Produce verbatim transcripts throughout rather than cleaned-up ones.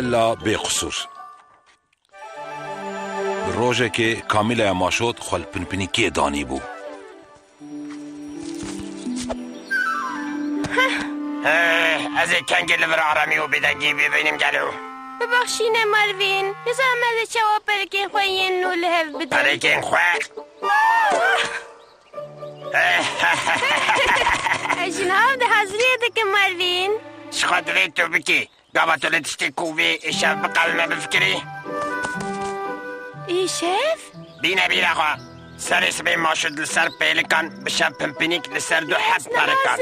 Ella bê qisûr. Rojekê Kamîlaya maşot xwe li pinpinîkê danîbû. Heh, ez ê kengî li vir aramî û bêdengî bibînim gelo. Bibexşîne Marvin, nizanim ez ê çawa perekên xwe yên nû li hev bidim. Perekên xwe? Ez ji nav de haziriyê dikim Marvin. Ji xwe divê tu bikî. Gava tu li tiştê ku vê îşev biqewime bifikirî? Îşev? Bîne bîra xwe. Serê sibê maşût li ser pêlikan, bi şev pimpinîk li ser du heb perikan.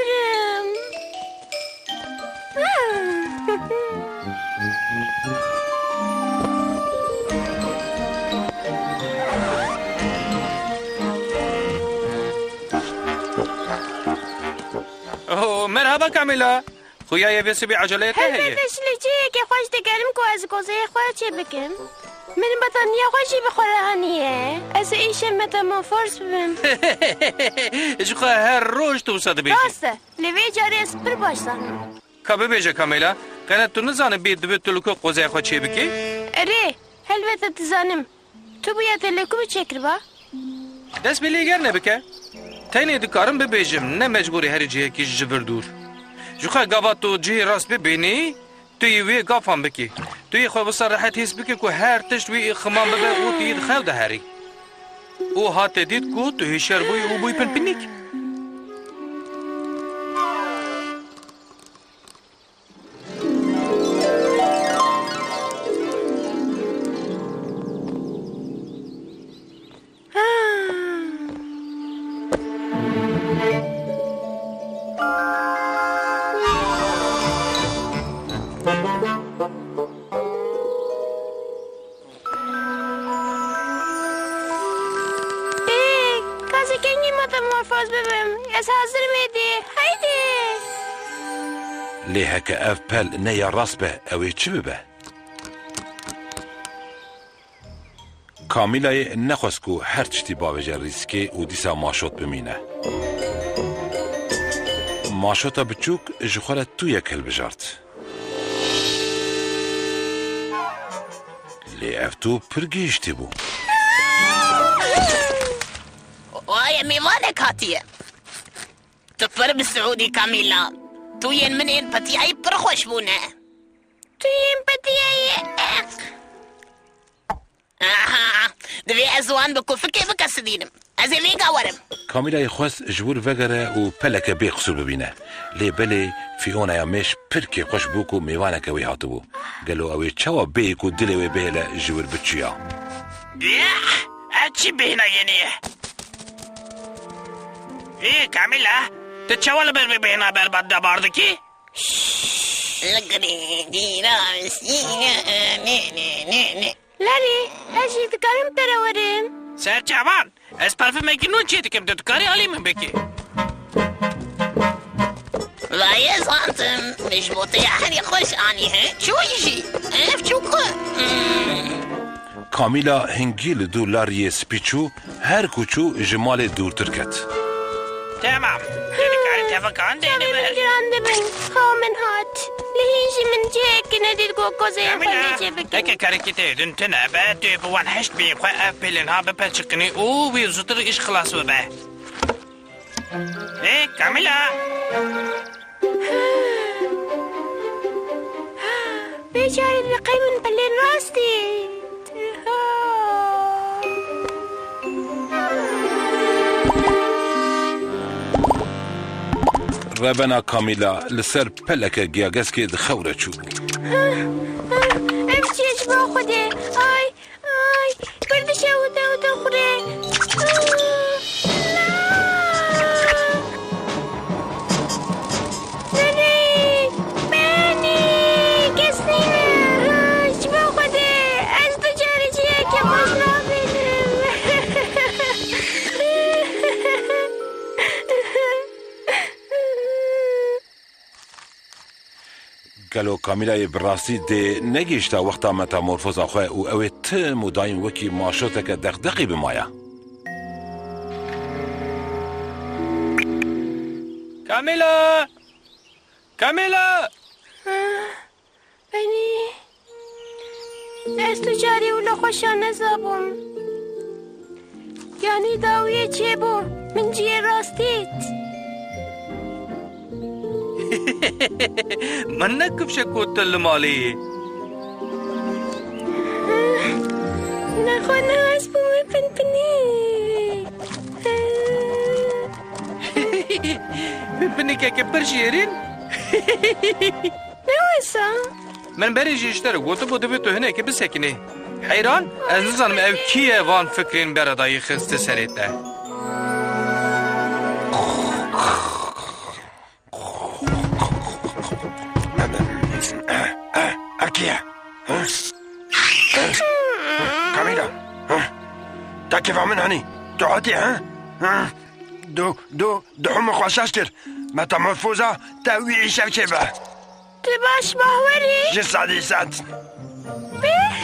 Oh, merhaba Kamîla. Xuya ye vê sibê eceleyê te heye? Helbet ez ji li cihekê xweş digerim ku ez gozeyê xwe çê bikim. Min betaniya xwe jî bi xwe re haniye. Ez ê îşev metamorfoz bibim. Ji xwe her roj tu wisa dibêjî. Rast e. Lê vê carê ez pir baş zanim. Ka bibêje Kamîla, qene tu nizanibî divê tu li ku qozeyê xwe çê bikî? Erê, helbet ez dizanim. Tu bûya te li ku bi çêkiriba? Dest bi lêger nebike. Tenê dikarim bibêjim, ne mecbûrî herî cihekî ji vir dûr. Ji xwe gava tu cihê rast bibînî, tu yê wê gafan bikî. Tu yê xwe wisa rehet hîs bikî ku her tişt wî ximan bibe û tu yê di xew de herî. Û hate dît ku tu hişyar bûyî û bûyî pinpinîk. Ê, ka ez ê kengî metamorfoz bibim. Ez hazir im êdî. Heydê! Lê heke ev pel ne ya rast be, ew ê çi bibe? Kamîlayê nexwest ku her tiştî bavêje rîskê û dîsa maşot bimîne. Maşota biçûk ji xwe re tûyek hilbijart. Lê ev tû pir gihîştî bû. Waye mêvanek hatiye. Tu pir bi siûdî Kamîla. Tûyên min ên petiyayî pir xweş bûne. Tûyên petiyayî, eq. Aha, divê ez wan bi kufikê bikesidînim. Ez ê vêga werim. Kamîlayê xwest ji wir vegere û peleke bê qisûr bibîne. Lê belê Fîonaya mêş pir kêfxweş bû ku mêvaneke wê hatibû. Gelo ew ê çawa bêyî ku dilê wê bihêle ji wir biçûya? Yeh! Ev çi bêhna yenê ye? Ê, Kamîla, tu çawa li ber vê bêhna berbat de bar dikî? Li girê dîra sîne, nê, nê, nê, nê. Larî, ez jî dikarim te re werim. Serçavan, ez parfumekî nû çê dikim, tu dikarî alî min bikî. Vaye zantim, min ji bo te ya herî xweş anî he, çûyî jî. Ev çûku. Hmm. Kamîla hingî li dû Lariyê spî çû, her ku çû ji malê dûrtir ket. Temam. Lê dikarî tevekan Çavê min girandibin. Xew min hat. Lê hîn jî min cihekî nedît ku kozeyê xwe lê çê bikim. Heke karekî te din tune be, tu yê bi wan heşt bêyî xwe ev pêlên ha bipeçiqinî û wî zûtir îş xilas bibe. Ê, Kamîla! Vê carê dibe qey min pelên rast dît. Rebena Kamîla li ser peleke giyageskê di xew re çûbû. Ev çi ye ji bo Xwedê? Ay! Ay, pir dişewite û dixwire. Nenê, benê, kes nîne. Ji bo Xwedê, ez tu carî cihekî xweş nabînim. Gelo Kamîlayê bi rastî dê negihişta wexta metamorfoza xwe û ew ê tim û daîm wekî maşoteke deqdeqî bimaya? Kamîla! Kamîla! Benî, Ez tu carî wilo xweşa nezabûm. Yanî dawiyê çêbû, min cihê rast dît. Min nekifşe ku tu li malê yî. Nexwe ne ez bûme pinpinî. Pinpinîkeke pir şêrîn. Ne wisa? Min berê jî ji te re gotibû divê tu hinekî bisekinî. Heyran, ez nizanim ew kî ye van fikrên beredayî xiste serê te. Ev kî ye? Kamîla, te kêfa min henî? Tu hatî, he? Du, du, du hûn min xweşaş kir. Metamorfoza te wî îşev çêbe. Tu baş bahwerî? Ji sedî sed. Pîf,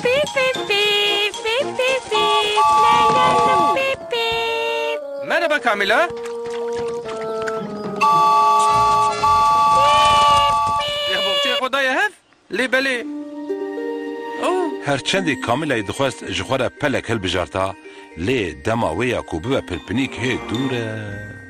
pîf, pîf, pîf, pîf, pîf, pîf, la, la, la, pîf, pîf. Merhaba Kamîla. Ya boxçeyê xwe daye hev? Lê belê. Oh. Her çendê Kamîlayê dixwest ji xwe re pelek hilbijarta, lê dema wê ya ku bibe pilpinîk hê dûr e.